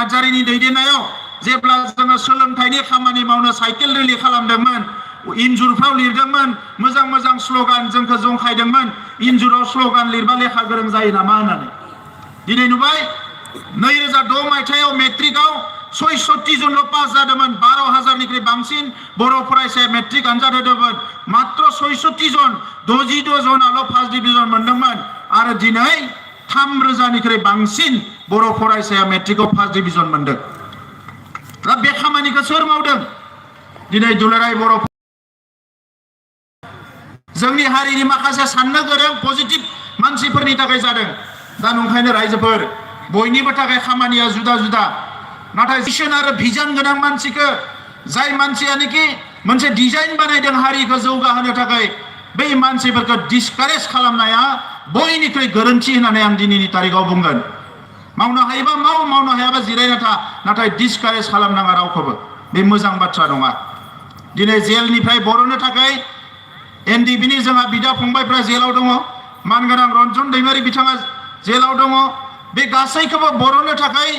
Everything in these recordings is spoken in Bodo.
नार्जारिनि दैदेननायाव जेब्ला जोङो सोलोंथाइनि खामानि मावनो साइकेल रेलि खालामदोंमोन इन्जुरफ्राव लिरदोंमोन मोजां मोजां स्ल'गान जोंखौ जंखायदोंमोन इन्जुराव स्ल'गान लिरबा लेखा गोरों जायो नामा होननानै दिनै नुबाय 2006 मायथाइयाव मेट्रिकआव 66 जनल' पास जादोंमोन 12,000निख्रुइ बांसिन बर' फरायसाया मेट्रिक आनजाद होदोंमोन मात्र 66 जन 66 जनाल' फार्स्ट डिभिजन मोनदोंमोन आरो दिनै 3,000निख्रुइ बांसिन बर' फरायसाया मेट्रिकआव फार्स्ट डिभिजन मोनदों दा बे खामानिखौ सोर मावदों दिनै दुलाराय बर' जोंनि हारिनि माखासे साननो गोरों पजिटिभ मानसिफोरनि थाखाय जादों दा नंखायनो रायजोफोर बयनिबो थाखाय खामानिया जुदा जुदा नाथाय भिजन आरो भिजन गोनां मानसिखौ जाय मानसियानोखि मोनसे डिजाइन बानायदों हारिखौ जौगाहोनो थाखाय बै मानसिफोरखौ डिसकारेज खालामनाया बयनिख्रुइ गोरोन्थि होननानै आं दिनैनि तारिखाव बुंगोन मावनो हायोबा मावनो हायाबा जिरायना था नाथाय डिसकारेज खालामनाङा रावखौबो बे मोजां बाथ्रा नङा दिनै जेलनिफ्राय बर'नो थाखाय एनडिबिनि जोंहा बिदा फंबायफ्रा जेलाव दङ मानगोनां रन्जन दैमारि बिथाङा जेलाव दङ बे गासैखौबो बर'नो थाखाय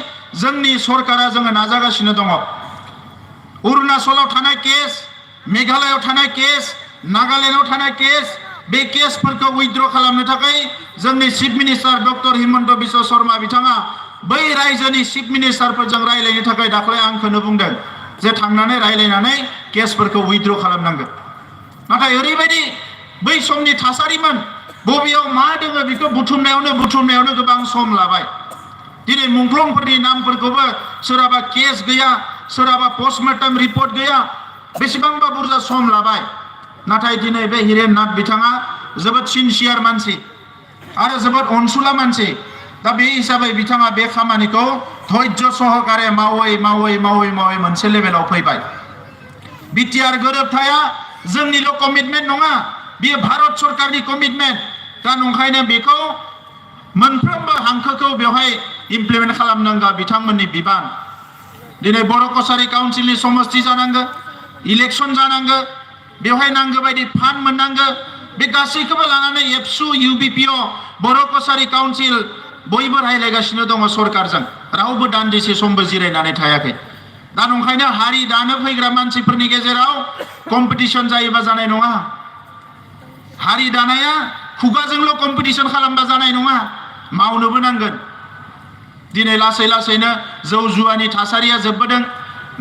जोंनि सरकारा जोङो नाजागासिनो दङ अरुणाचलाव थानाय केस मेघालयआव थानाय केस नागालेण्डआव थानाय केस बे केसफोरखौ उइथड्र खालामनो थाखाय जोंनि chief minister doctor Himanta Biswa Sharma बिथाङा बै रायजोनि चिफ मिनिस्टारफोरजों रायलायनो थाखाय दाख्लै आंखौनो बुंदों जे थांनानै रायलायनानै केसफोरखौ उइथड्र खालामनांगोन नाथाय ओरैबायदि बै समनि थासारिमोन बबेयाव मा दङ बेखौ बुथुमनायावनो गोबां सम लाबाय दिनै मुंख्लंफोरनि नामफोरखौबो सोरहाबा केस गैया सोरहाबा पस्टमर्टम रिपर्ट गैया बेसेबांबा बुरजा सम लाबाय नाथाय दिनै बे हिरेन नाथ बिथाङा जोबोद सिनसियार मानसि आरो जोबोद अनसुला मानसि दा बे हिसाबै बिथाङा बे खामानिखौ धैर्य सहकारे मावै मोनसे लेभेलाव फैबाय बिटिआर गोरोबथाया जोंनिल' कमिटमेन्ट नङा बेयो भारत सरकारनि कमिटमेन्ट दा नंखायनो बेखौ मोनफ्रोमबो हांखोखौ बेवहाय इमप्लिमेन्ट खालामनांगौ बिथांमोननि बिबान दिनै बर' कसारी काउन्सिलनि समस्ति जानांगौ इलेक्सन जानांगौ बेवहाय नांगौ बायदि फान्ड मोननांगौ बे गासैखौबो लानानै एबसु इउबिपिअ बर' कसारी काउन्सिल बयबो रायलायगासिनो दङ सरकारजों रावबो दान्दिसे समबो जिरायनानै थायाखै दा नंखायनो हारि दानो फैग्रा मानसिफोरनि गेजेराव कम्पिटिसन जायोबा जानाय नङा हारि दानाया खुगाजोंल' कम्पिटिसन खालामबा जानाय नङा मावनोबो नांगोन दिनै लासै लासैनो जौ जुवानि थासारिया जोबबोदों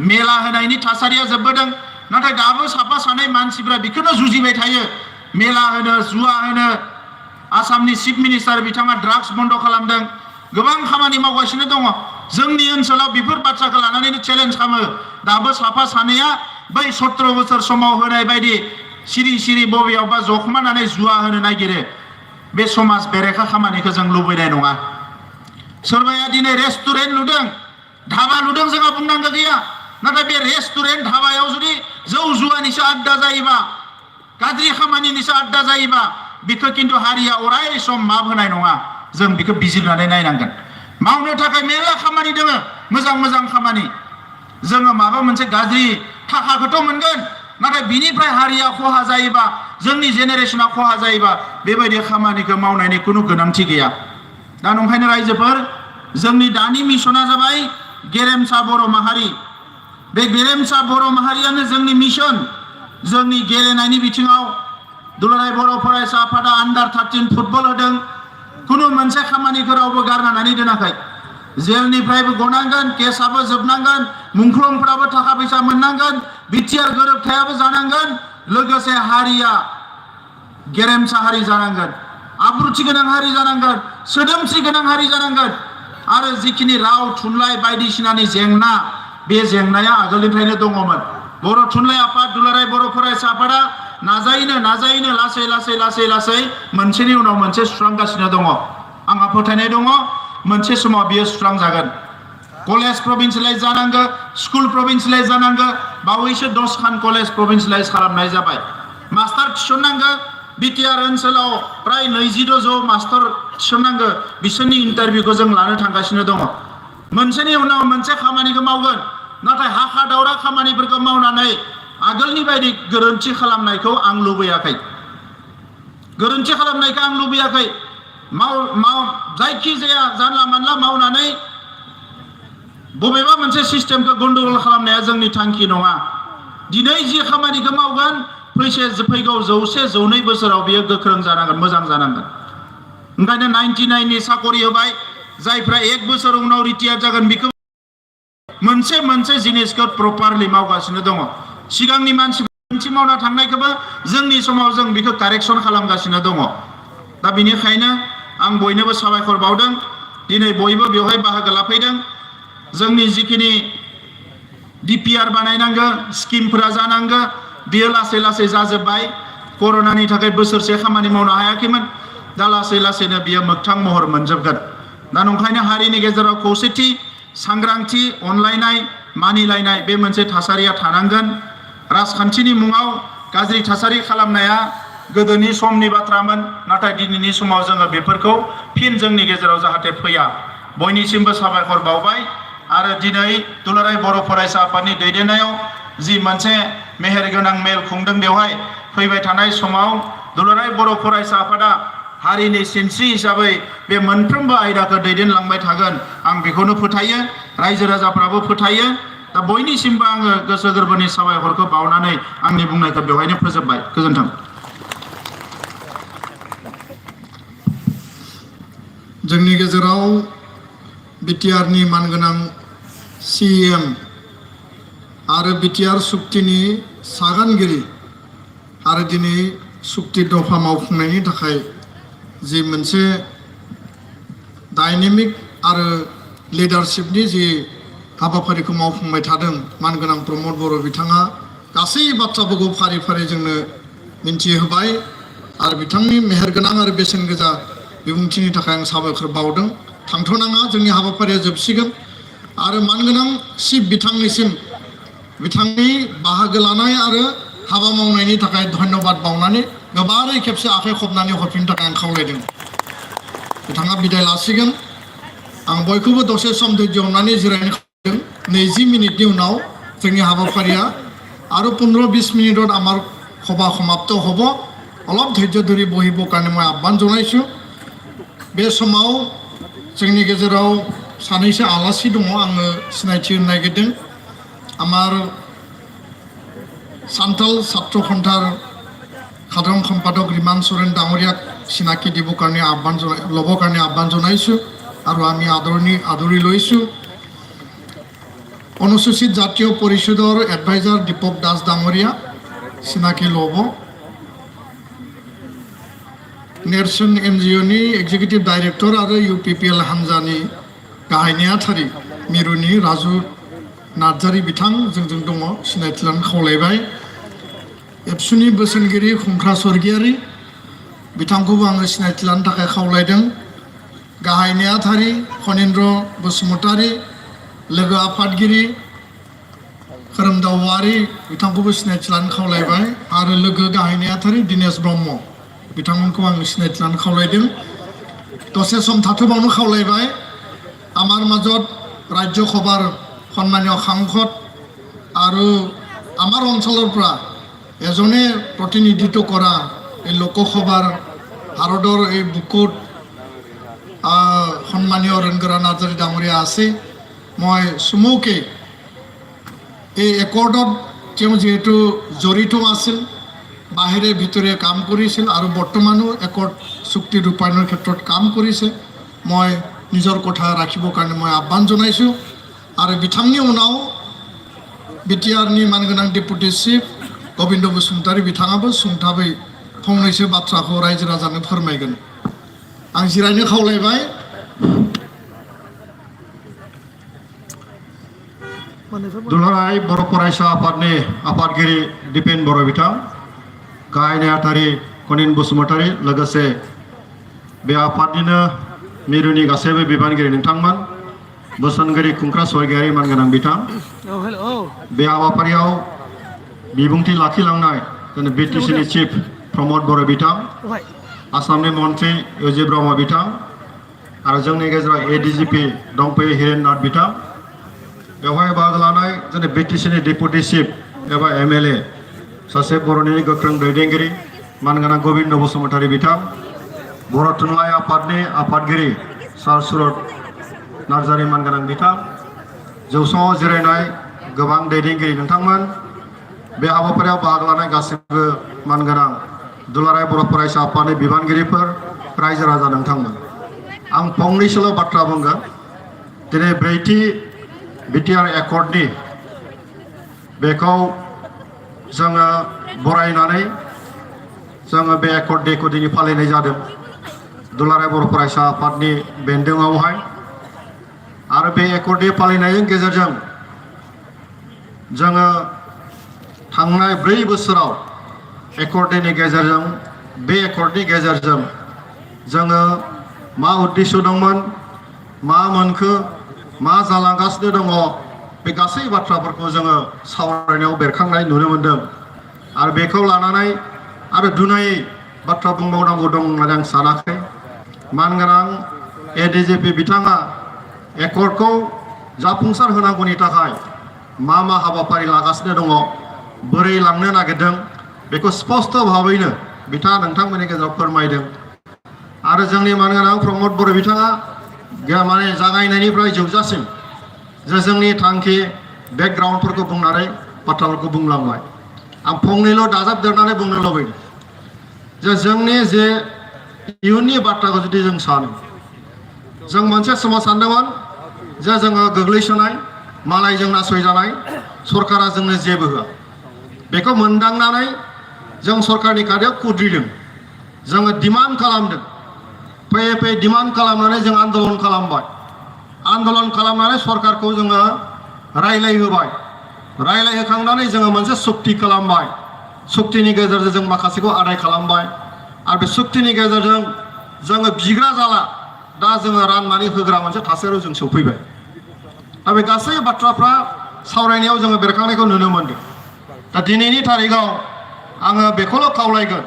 मेला होनायनि थासारिया जोबबोदों नाथाय दाबो साफा सानै मानसिफ्रा बेखौनो जुजिबाय थायो मेला होनो जुवा होनो आसामनि चिफ मिनिस्टार बिथाङा ड्राग्स बन्द खालामदों गोबां खामानि मावगासिनो दङ जोंनि ओनसोलाव बेफोर बाथ्राखौ लानानैनो चेलेन्ज खालामो दाबो साफा सानैया बै 17 बोसोर समाव होनाय बायदि सिरि बबेयावबा जखमानानै जुवा होनो नागिरो बे समाज बेरेखा खामानिखौ जों लुबैनाय नङा सोरबाया दिनै रेस्टुरेन्ट लुदों धाबा लुदों जोंहा बुंनांगौ गैया नाथाय बे रेस्टुरेन्ट धाबायाव जुदि जौ जुवानिसो आड्डा जायोबा गाज्रि खामानिनिसो आड्डा जायोबा बेखौ खिन्थु हारिया अराय सम माफ होनाय नङा जों बेखौ बिजिरनानै नायनांगोन मावनो थाखाय मेरला खामानि दङ मोजां खामानि जोङो माबा मोनसे गाज्रि थाखाखौथ' मोनगोन नाथाय बिनिफ्राय हारिया खहा जायोबा जोंनि जेनेरेशना खहा जायोबा बेबायदि खामानिखौ मावनायनि खुनु गोनांथि गैया दा नंखायनो रायजोफोर जोंनि दानि मिशना जाबाय गेरेमसा बर' माहारि बे गेरेमसा बर' माहारियानो जोंनि मिशन जोंनि गेलेनायनि बिथिङाव दुलाराय बर' फरायसा आफादा अंडर-13 फुटबल होदों खुनु मोनसे खामानिखौ रावबो गारनानै दोनाखै जेलनिफ्रायबो गनांगोन केसआबो जोबनांगोन मुंख्लंफ्राबो थाखा फैसा मोननांगोन बिटिआर गोरोबथायाबो जानांगोन लोगोसे हारिया गेरेमसा हारि जानांगोन आब्रुथि गोनां हारि जानांगोन सोदोमस्रि गोनां हारि जानांगोन आरो जिखिनि राव थुनलाइ बायदिसिनानि जेंना बे जेंनाया आगोलनिफ्रायनो दङमोन बर' थुनलाइ आफाद दुलाराय बर' फरायसा आफादा नाजायैनो लासै मोनसेनि उनाव मोनसे सुस्रांगासिनो दङ आंहा फोथायनाय दङ मोनसे समाव बियो सुस्रांजागोन कलेज प्रभिन्सियेलाइज जानांगौ स्कुल प्रभिन्सियेलाइज जानांगौ बावैसो 10 खान कलेज प्रभिन्सियेलाइज खालामनाय जाबाय मास्टार थिसननांगौ बिटिआर ओनसोलाव प्राय 22 जौ मास्टार थिसननांगौ बिसोरनि इन्टारभिउखौ जों लानो थांगासिनो दङ मोनसेनि उनाव मोनसे खामानिखौ मावगोन नाथाय हाखा दावरा खामानिफोरखौ मावनानै आगोलनि बायदि गोरोन्थि खालामनायखौ आं लुबैयाखै जायखि जाया जानला मानला मावनानै बबेबा मोनसे सिस्टेमखौ गन्डगोल खालामनाया जोंनि थांखि नङा दिनै जि खामानिखौ मावगोन फैगौ 100-102 बोसोराव बियो गोख्रों जानांगोन मोजां जानांगोन ओंखायनो 99 नि साकरि होबाय जायफ्रा 1 बोसोर उनाव रिटायार जागोन बिखौ मोनसे जिनिसखौ प्रपारलि मावगासिनो दङ सिगांनि मानसि मावना थांनायखौबो जोंनि समाव जों बिखौ कारेक्सन खालामगासिनो दङ दा बेनिखायनो आं बयनोबो साबायखर बावदों दिनै बयबो बेवहाय बाहागो लाफैदों जोंनि जिखिनि डिपिआर बानायनांगौ स्किमफोरा जानांगौ बियो लासै लासै जाजोबबाय कर'नानि थाखाय बोसोरसे खामानि मावनो हायाखैमोन दा लासै लासैनो बियो मोगथां महर मोनजोबगोन दा नंखायनो हारिनि गेजेराव खौसेथि सांग्रांथि अनलायनाय मानिलायनाय बे मोनसे थासारिया थानांगोन राजखान्थिनि मुङाव गाज्रि थासारि खालामनाया गोदोनि समनि बाथ्रामोन नाथाय दिनैनि समाव जोङो बेफोरखौ फिन जोंनि गेजेराव जाहाथे फैया बयनिसिमबो साबायखर बावबाय आरो दिनै दुलाराय बर' फरायसा आफादनि दैदेननायाव जि मोनसे मेहेरगोनां मेल खुंदों बेवहाय फैबाय थानाय समाव दुलाराय बर' फरायसा आफादा हारिनि सिनस्रि हिसाबै बे मोनफ्रोमबो आयदाखौ दैदेनलांबाय थागोन आं बेखौनो फोथायो रायजो राजाफ्राबो फोथायो दा बयनिसिमबो आङो गोसो गोरबोनि साबायखरखौ बावनानै आंनि बुंनायखौ बेवहायनो फोजोबबाय गोजोन्थों जोंनि गेजेराव बिटिआरनि मानगोनां सिएम आरो बिटिआर सुक्तिनि सागानगिरि आरो दिनै सुक्ति दफा मावफुंनायनि थाखाय जि मोनसे डायनेमिक आरो लिडारशिपनि जि हाबाफारिखौ मावफुंबाय थादों मानगोनां प्रमद बर' बिथाङा गासै बाथ्राफोरखौ फारि फारि जोंनो मिन्थिहोबाय आरो बिथांनि मेहेरगोनां आरो बेसेन गोसा बिबुंथिनि थाखाय आं साबायखर बावदों थांथ'नाङा जोंनि हाबाफारिया जोबसिगोन आरो मानगोनां चिफ बिथांनिसिम बिथांनि बाहागो लानाय आरो हाबा मावनायनि थाखाय धन्यबाद बावनानै गोबारै खेबसे आखाइ खबनानै हरफिननो थाखाय आं खावलायदों बिथाङा बिदाय लासिगोन आं बयखौबो दसे सम धैर्य होनानै जिरायनो खावलायदों 20 मिनिटनि उनाव जोंनि हाबाफारिया आरो 15-20 मिनिटत आमार सभा समाप्त हब अलप धैर्य धरि बहिब কাৰণে মই आह्वान जनायछु बे समाव जोंनि गेजेराव सानैसो आलासि दङ आङो सिनायथि होनो नागिरदों आमार सान्थाल छात्र सन्थार সাধাৰণ সম্পাদক ৰিমান সোৰেন ডাঙৰীয়াক চিনাকি দিব কাৰণে ল'ব কাৰণে আহ্বান জনাইছোঁ আৰু আমি আদৰি লৈছোঁ অনুসূচিত জাতীয় পৰিষদৰ এডভাইজাৰ দীপক দাস ডাঙৰীয়া চিনাকি ল'ব नेरसोन एनजिअनि एक्जिकिउटिभ डाइरेक्टर आरो इउपिपिएल हान्जानि गाहाय नेहाथारि मिरुनि राजु नार्जारी बिथां जोंजों दङ सिनायथि लानो खावलायबाय एबसुनि बोसोनगिरि खुंख्रा स्वर्गियारि बिथांखौबो आङो सिनायथि लानो थाखाय खावलायदों गाहाय नेहाथारि खनिन्द्र बसुमतारी लोगो आफादगिरि खोरोमदाव औवारी बिथांखौबो सिनायथि लानो खावलायबाय आरो लोगो गाहाय नेहाथारि दिनेश ब्रह्म बिथांमोनखौ आं सिनायथि लानो खावलायदों दसे सम थाथ'बावनो खावलायबाय आमार মাজত राज्य सभार सन्मानीय सांसद आरो आमार अञ्चলৰ পৰা এজনে প্ৰতিনিধিত্ব কৰা এই লোকসভাৰ ভাৰতৰ এই বুকুত সন্মানীয় ৰেণুকা নাৰ্জাৰী ডাঙৰীয়া আছে মই চমুকে এই একৰ্ডত তেওঁ যেহেতু জড়িত আছিল বাহিৰে ভিতৰে কাম কৰিছিল আৰু বৰ্তমানো একৰ্ড চুক্তি ৰূপায়ণৰ ক্ষেত্ৰত কাম কৰিছে মই নিজৰ কথা ৰাখিবৰ কাৰণে মই আহ্বান জনাইছোঁ আৰু বিথাংनि उनाव बिटिआरनि मानगोनां डेपुटि चिफ गोविंद बसुमतारी बिथाङाबो सुंथाबै फंनैसो बाथ्राखौ रायजो राजानो फोरमायगोन आं जिरायनो खावलायबाय दुलाराय बर' फरायसा आफादनि आफादगिरि दिपेन बर' बिथां गाहाय नेहाथारि खनिन बसुमतारी लोगोसे बे आफादनिनो मिरुनि गासैबो बिबानगिरि नोंथांमोन बोसोनगिरि खुंख्रा स्वर्गियारि मानगोनां बिथां बे हाबाफारियाव बिबुंथि लाखिलांनाय जोंनि बिटिसिनि चिफ प्रमद बर' बिथां आसामनि मन्त्रि इउजि ब्रह्म बिथां आरो जोंनि गेजेराव एडिजिपि दंफैयो हिरेन नाथ बिथां बेवहाय बाहागो लानाय जोंनि बिटिसिनि डेपुटि चिफ एबा एमएलए सासे बर'नि गोख्रों दैदेनगिरि मानगोनां गोविंद बसुमतारी बिथां बर' थुनलाइ आफादनि आफादगिरि सार सुरत नार्जारी मानगोनां बिथां जौसाङाव जिरायनाय गोबां दैदेनगिरि नोंथांमोन बे हाबाफारियाव बाहागो लानाय गासिबो मानगोनां दुलाराय बर' फरायसा आफादनि बिबानगिरिफोर रायजो राजा नोंथांमोन आं फंनैसोल' बाथ्रा बुंगोन दिनै ब्रैथि बिटिआर एकर्डनि बेखौ जोङो बरायनानै जोङो बे एकर्ड डेखौ दिनै फालिनाय जादों दुलाराय बर' फरायसा आफादनि बेन्दोङावहाय आरो बे एकर्ड डे फालिनायनि गेजेरजों जोङो थांनाय 4 बोसोराव एकर्ड डेनि गेजेरजों बे एकर्डनि गेजेरजों जोङो मा उद्देश्य दंमोन मा मोनखो मा जालांगासिनो दङ बे गासै बाथ्राफोरखौ जोङो सावरायनायाव बेरखांनाय नुनो मोनदों आरो बेखौ लानानै आरो दुनायै बाथ्रा बुंबावनांगौ दं होननानै आं सानाखै मानगोनां एडिजिपि बिथाङा एकर्डखौ जाफुंसार होनांगौनि थाखाय मा हाबाफारि लागासिनो दङ बोरै लांनो नागिरदों बेखौ स्पष्ट भाबैनो बिथाङा नोंथांमोननि गेजेराव फोरमायदों आरो जोंनि मानगोनां प्रमद बर' बिथाङा माने जागायनायनिफ्राय जोबजासिम जे जोंनि थांखि बेकग्राउन्डफोरखौ बुंनानै बाथ्राफोरखौ बुंलांबाय आं फंनैल' दाजाबदेरनानै बुंनो लुबैदों जे जोंनि जे इयुननि बाथ्राखौ जुदि जों सानो जों मोनसे समाव सानदोंमोन जे जोङो गोग्लैसोनाय मालायजों नासयजानाय सरकारा जोंनो जेबो होआ बेखौ मोनदांनानै जों सरकारनि खाथियाव खुद्रिदों जोङो डिमान्ड खालामदों फैयै फैयै डिमान्ड खालामनानै जों आन्दलन खालामबाय आन्दलन खालामनानै सरकारखौ जोङो रायलायहोबाय रायलायहोखांनानै जोङो मोनसे सुक्ति खालामबाय सुक्तिनि गेजेरजों जों माखासेखौ आदाय खालामबाय आरो बे सुक्तिनि गेजेरजों जोङो बिग्रा जाला दा जोङो राननानै होग्रा मोनसे थासारियाव जों सौफैबाय दा बे गासै बाथ्राफ्रा सावरायनायाव जोङो बेरखांनायखौ नुनो मोनदों दा दिनैनि तारिखाव आङो बेखौल' खावलायगोन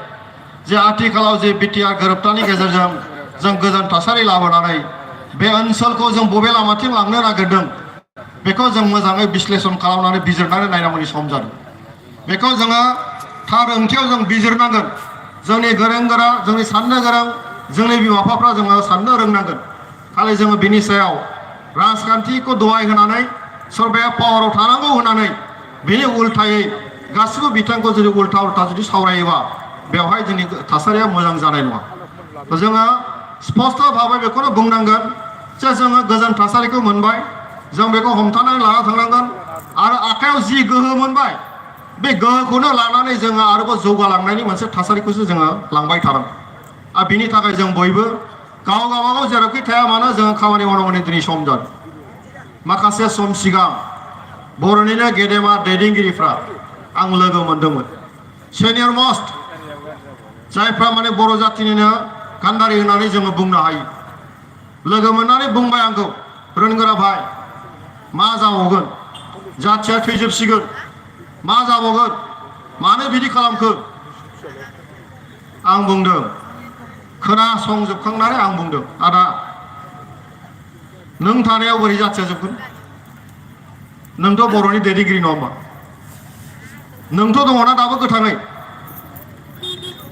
जे आथिखालाव जे बिटिआर गोरोबथानि गेजेरजों जों गोजोन थासारि लाबोनानै बे ओनसोलखौ जों बबे लामाथिं लांनो नागिरदों बेखौ जों मोजाङै बिश्लेषण खालामनानै बिजिरनानै नायनांगौनि सम जादों बेखौ जोङो थार ओंथियाव जों बिजिरनांगोन जोंनि गोरों गोरा जोंनि साननो गोरों जोंनि बिमा बिफाफ्रा जोङो साननो रोंनांगोन खालि जोङो बिनि सायाव राजखान्थिखौ दहाय होनानै सोरबाया पावाराव थानांगौ होनानै बेनि उल्थायै गासिबो बिथांखौ जुदि उल्था जुदि सावरायोबा बेवहाय जोंनि थासारिया मोजां जानाय नङा जोङो स्पष्ट भाबै बेखौनो बुंनांगोन जे जोङो गोजोन थासारिखौ मोनबाय जों बेखौ हमथानानै लाना थांनांगोन आरो आखायाव जि गोहो मोनबाय बे गोहोखौनो लानानै जोङो आरोबाव जौगालांनायनि मोनसे थासारिखौसो जोङो लांबाय थानांगोन आरो बिनि थाखाय जों बयबो गाव गावबागाव जेरावखि थाया मानो जोङो खामानि मावनांगौनि दिनै सम जादों माखासे सम सिगां बर'निनो गेदेमा दैदेनगिरिफ्रा आं लोगो मोनदोंमोन सिनियर मस्ट जायफ्रा माने बर' जातिनिनो गान्दारि होननानै जोङो बुंनो हायो लोगो मोननानै बुंबाय आंखौ रोनगोरा भाई मा जाबावगोन जाथिया थैजोबसिगोन मा जाबावगोन मानो बिदि खालामखो आं बुंदों खोनासंजोबखांनानै आं बुंदों आदा नों थानायाव बोरै जाथिया जोबगोन नोंथ' बर'नि दैदेनगिरि नङा होमबा नोंथ' दङना दाबो गोथाङै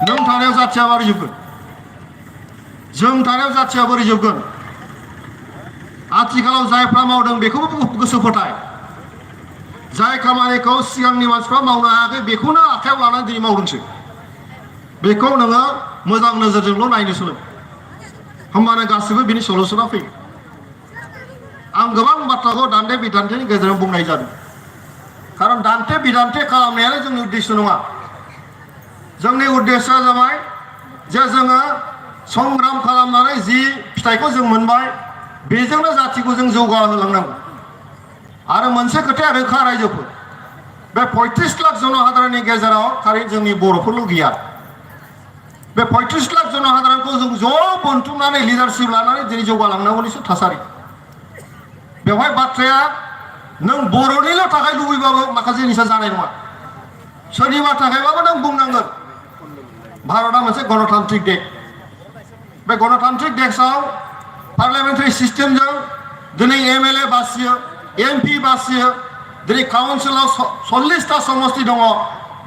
नों थानायाव जाथिया बोरै जोबगोन जों थानायाव जाथिया बोरै जोबगोन आथिखालाव जायफ्रा मावदों बेखौबो गोसो फोथाय जाय खामानिखौ सिगांनि मानसिफ्रा मावनो हायाखै बेखौनो आखायाव लानानै दिनै मावदोंसो बेखौ नोङो मोजां नोजोरजोंल' नायनो सोलों होमबानो गासिबो बिनि सलुसना फैगोन आं गोबां बाथ्राखौ दान्थे बिदान्थेनि गेजेरजों बुंनाय जादों खारन दान्थे बिदान्थे खालामनायानो जोंनि उद्देश्य नङा जोंनि उद्देश्यआ जाबाय जे जोङो संग्राम खालामनानै जि फिथाइखौ जों मोनबाय बेजोंनो जातिखौ जों जौगाहोलांनांगौ आरो मोनसे खोथाया रोखा रायजोफोर बे 35 लाख जनहादारनि गेजेराव खालि जोंनि बर'फोरल' गैया बे 35 लाख जनहादारखौ जों ज' बोनथुमनानै लिडारशिप लानानै दिनै जौगालांनांगौनिसो थासारि बेवहाय बाथ्राया नों बर'निल' थाखाय लुबैबाबो माखासे जिनिसा जानाय नङा सोरनिबा थाखायबाबो नों बुंनांगोन भारतआ मोनसे गणतान्त्रिक देश बे गणतान्त्रिक देशआव पार्लियामेन्टारि सिस्टेमजों दिनै एमएलए बासियो एमपि बासियो दिनै काउन्सिलाव 40टा समष्टि दङ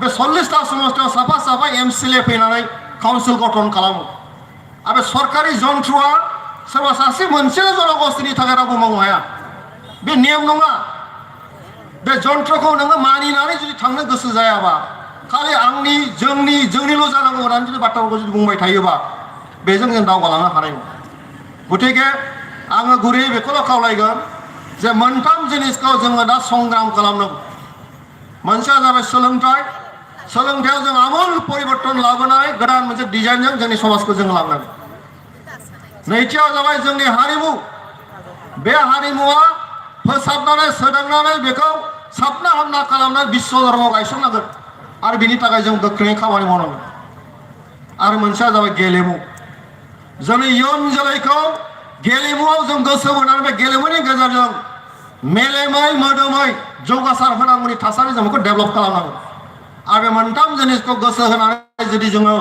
बे 40टा समष्टियाव साफा साफा एमसिएलए फैनानै काउन्सिल गठन खालामो आरो सरकारि जन्थ्रआ सोरबा सासे मोनसेल' जनगोष्ठीनि थाखाय रावबो मावनो हाया बे नेम नङा बे जन्त्रखौ नोङो मानिनानै जुदि थांनो गोसो जायाबा खालि आंनि जोंनिल' जानांगौ होननानै जुदि बाथ्राफोरखौ जुदि बुंबाय थायोबा बेजों जों दावगालांनो हानाय नङा गतिके आङो गुरैयै बेखौल' खावलायगोन जे मोनथाम जिनिसखौ जोङो दा संग्राम खालामनांगौ मोनसेया जाबाय सोलोंथायाव जों आमूल परिबर्तन लाबोनाय गोदान मोनसे डिजाइनजों जोंनि समाजखौ जों लांनांगौ नैथियाव जाबाय जोंनि हारिमु बे हारिमुआ फोसाबनानै सोदांनानै बेखौ साबना हामना खालामनानै बिश्व धर्मआव गायसननांगोन आरो बिनि थाखाय जों गोख्रोङै खामानि मावनांगोन आरो मोनसेया जाबाय गेलेमु जोंनि इयुन जोलैखौ गेलेमुआव जों गोसो होनानै बे गेलेमुनि गेजेरजों मेलेमै मोदोमै जौगासार होनांगौनि थासारि जों बेखौ डेभेलप खालामनांगोन आरो बे मोनथाम जिनिसखौ गोसो होनानै जुदि जोङो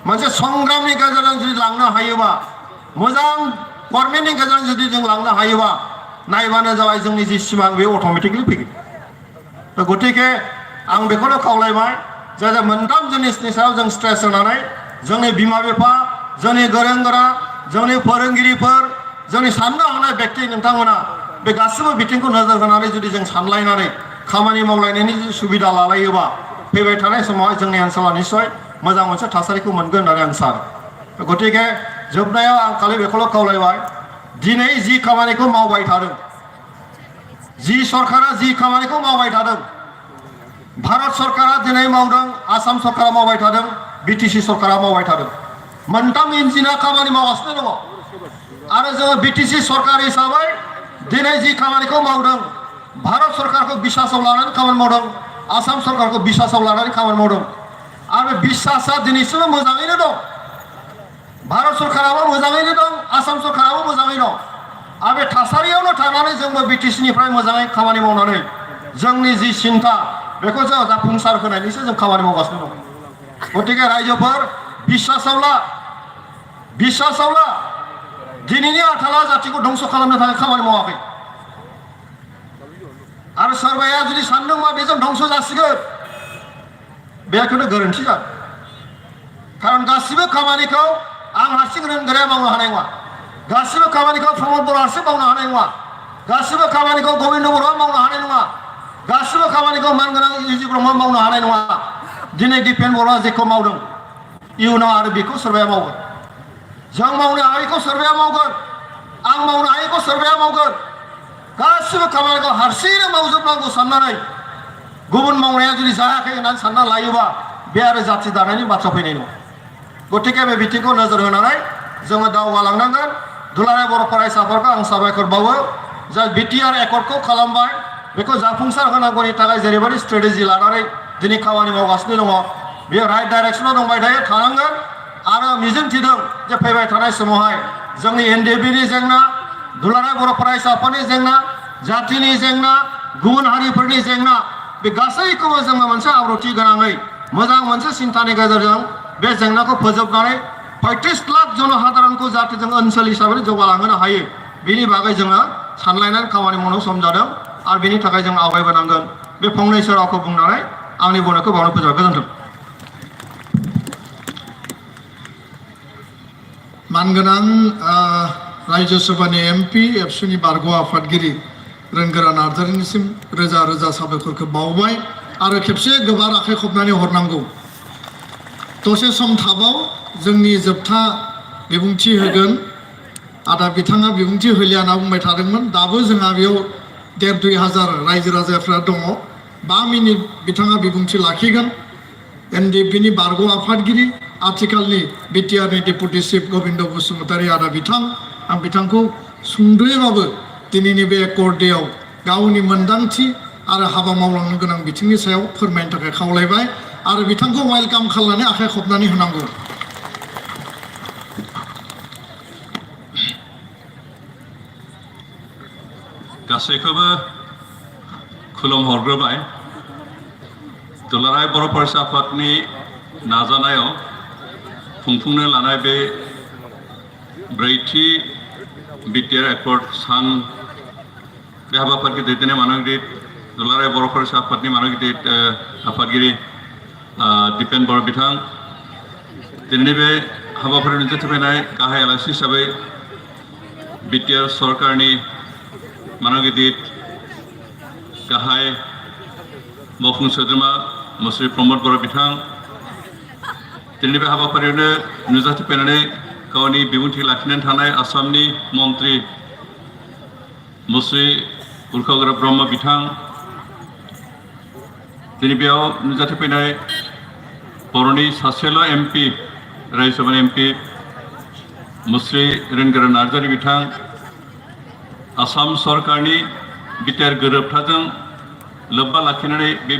मोनसे संग्रामनि गेजेरजों जुदि लांनो हायोबा मोजां गभर्नमेन्टनि गेजेरजों जुदि जों लांनो हायोबा नायबानो जाबाय जोंनि जि सिमां बे अट'मेटिकलि फैगोन गतिके आं बेखौनो खावलायबाय जे मोनथाम जिनिसनि सायाव जों स्ट्रेस होनानै जोंनि बिमा बिफा जोंनि गोरों गोरा जोंनि फोरोंगिरिफोर जोंनि साननो हानाय व्यक्ति नोंथांमोना बे गासिबो बिथिंखौ नोजोर होनानै जुदि जों सानलायनानै खामानि मावलायनायनि जुदि सुबिदा लालायोबा फैबाय थानाय समावहाय जोंनि ओनसोला निश्चय मोजां मोनसे थासारिखौ मोनगोन होननानै आं सानो गतिके जोबनायाव आं खालि बेखौल' खावलायबाय दिनै जि खामानिखौ मावबाय थादों जि सरकारा जि खामानिखौ मावबाय थादों भारत सरकारा दिनै मावदों आसाम सरकारा मावबाय थादों बिटिसि सरकारा मावबाय थादों मोनथाम इन्जिना खामानि मावगासिनो दङ आरो जोङो बिटिसि सरकार हिसाबै दिनै जि खामानिखौ मावदों भारत सरकारखौ बिसासाव लानानै खामानि मावदों आसाम सरकारखौ बिसासाव लानानै खामानि मावदों आरो बिसासा दिनैसिमबो मोजाङैनो दं भारत सरकाराबो मोजाङैनो दं आसाम सरकाराबो मोजाङै दं आरो बे थासारियावनो थानानै जोंबो बिटिसिनिफ्राय मोजाङै खामानि मावनानै जोंनि जि सिन्था बेखौ जों जाफुंसार होनायनिसो जों खामानि मावगासिनो दं गतिके रायजोफोर बिसासाव ला दिनैनि आथाला जातिखौ धंस खालामनो थाखाय खामानि मावाखै आरो सोरबाया जुदि सानदोंबा बेजों धंस जासिगोन बेखौनो गोरोन्थि जागोन खारन गासिबो खामानिखौ आं हारसिं रोंगोराया मावनो हानाय नङा गासिबो खामानिखौ प्रमद बर' हारसिं मावनो हानाय नङा गासिबो खामानिखौ गबिन्द बर'आ मावनो हानाय नङा गासिबो खामानिखौ मानगोनां इउजि ब्रह्मआ मावनो हानाय नङा दिनै दिपेन बर'आ जेखौ मावदों इयुनाव आरो बेखौ सोरबाया मावगोन जों मावनो हायैखौ सोरबाया मावगोन आं मावनो हायैखौ सोरबाया मावगोन गासिबो खामानिखौ हारसिङैनो मावजोबनांगौ साननानै गुबुन मावनाया जुदि जायाखै होननानै सानना लायोबा बे आरो जाथि दानायनि बाथ्रा फैनाय नङा गतिके बे बिथिंखौ नोजोर होनानै जोङो दावगालांनांगोन दुलाराय बर' फरायसाफोरखौ आं साबायखर बावो जा बिटिआर एकर्डखौ खालामबाय बेखौ जाफुंसार होनांगौनि थाखाय जेरैबायदि स्ट्रेटेजि लानानै दिनै खामानि मावगासिनो दङ बेयो राइट डाइरेक्सनाव दंबाय थायो थानांगोन आरो मिजिं थिदों जे फैबाय थानाय समावहाय जोंनि एनडिएफबिनि जेंना दुलाराय बर' फरायसाफोरनि जेंना जातिनि जेंना गुबुन हारिफोरनि जेंना बे गासैखौबो जोङो मोनसे आब्रुथि गोनाङै मोजां मोनसे सिन्थानि गेजेरजों बे जेंनाखौ फोजोबनानै 35 लाख जनसाधारणखौ जाहाथे जों ओनसोल हिसाबै जौगालांहोनो हायो बेनि बागै जोङो सानलायनानै खामानि मावनो सम जादों आरो बेनि थाखाय जों आवगायबोनांगोन बे फंनैसो रावखौ बुंनानै आंनि बुंनायखौ बावनो फोजोबबाय गोजोन्थों मानगोनां रायजो सभानि एमपि एबसुनि बारग' आफादगिरि रोंगोरा नार्जारिनिसिम रोजा रोजा साबायखरखौ बावबाय आरो खेबसे गोबार आखाइ खबनानै हरनांगौ दसे सम थाबाव जोंनि जोबथा बिबुंथि होगोन आदा बिथाङा बिबुंथि होलिया होनना बुंबाय थादोंमोन दाबो जोंहा बेयाव 1,500 रायजो राजाफ्रा दङ 5 मिनिट बिथाङा बिबुंथि लाखिगोन एनडिएफबिनि बारग' आफादगिरि आथिखालनि बिटिआरनि डेपुटि चिफ गबिन्द बसुमतारी आदा बिथां आं बिथांखौ सुंद'यैबाबो दिनैनि बे एकर्ड डेआव गावनि मोन्दांथि आरो हाबा मावलांनो गोनां बिथिंनि सायाव फोरमायनो थाखाय खावलायबाय आरो बिथांखौ वेलकाम खालामनानै आखाइ खबनानै होनांगौ गासैखौबो खुलुमहरग्रोबाय दुलाराय बर' फरायसा आफादनि नाजानायाव खुंफुंनो लानाय बे ब्रैथि बिटिआर एकर्ड सान बे हाबाफारिखौ दैदेननाय मानगिरि दुलाराय बर' फरायसा आफादनि मानगिरि आफादगिरि दिपेन बर' बिथां दिनैनि बे हाबाफारियाव नुजाथिफैनाय गाहाय आलासि हिसाबै बिटिआर सरकारनि मानगिरि गाहाय मावफुं सोद्रोमा मुस्रि प्रमद बर' बिथां दिनैनि बे हाबाफारियावनो नुजाथिफैनानै गावनि बिबुंथि लाखिनानै थानाय आसामनि मन्त्रि मुस्रि उल्खाग्रा ब्रह्म बिथां दिनै बेयाव नुजाथिफैनाय बर'नि सासेल' एमपि राज्यसभानि एमपि मुस्रि रेनगोरा नार्जारि बिथां आसाम सरकारनि बिटिआर गोरोबथाजों लोब्बा लाखिनानै बे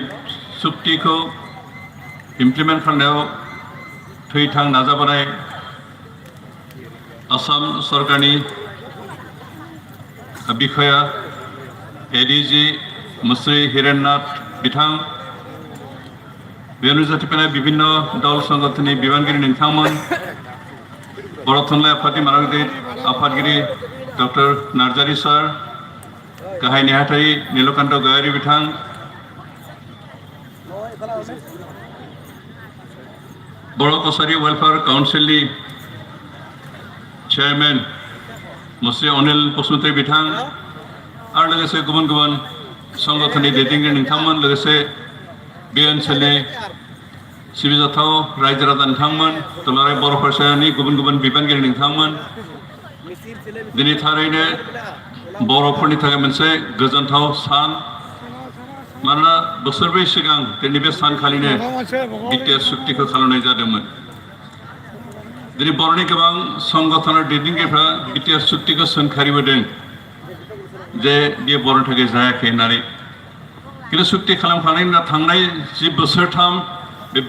सुक्तिखौ इमप्लिमेन्ट खालामनायाव थैथां नाजाबोनाय आसाम सरकारनि बिखया एडिजि मुस्रि हिरेननाथ बिथां बेयाव नुजाथिफैनाय बिभिन्न दल संगठननि बिबानगिरि नोंथांमोन बर' थुनलाइ आफादनि मानगिरि आफादगिरि डक्टर नार्जारि सार गाहाय नेहाथारि नीलकान्त गयारि बिथां बर' कसारि वेलफेयार काउन्सिलनि चेयारमेन मुस्रि अनिल बसुमतारी बिथां आरो लोगोसे गुबुन गुबुन संगठननि दैदेनगिरि नोंथांमोन लोगोसे बे ओनसोलनि सिबिजाथाव रायजो राजा नोंथांमोन दुलाराय बर' फरायसानि गुबुन गुबुन बिबानगिरि नोंथांमोन दिनै थारैनो बर'फोरनि थाखाय मोनसे गोजोनथाव सान मानोना बोसोरब्रै सिगां दिनै बे सानखालिनो बिटिआर सुक्तिखौ खालामनाय जादोंमोन दिनै बर'नि गोबां संगठन आरो दैदेनगिरिफ्रा बिटिआर सुक्तिखौ सोंखारिबोदों जे बियो बर'नि थाखाय जायाखै होननानै खिन्थु सुक्ति खालामखांनायनि उनाव थांनाय 10 बोसोरथाम बे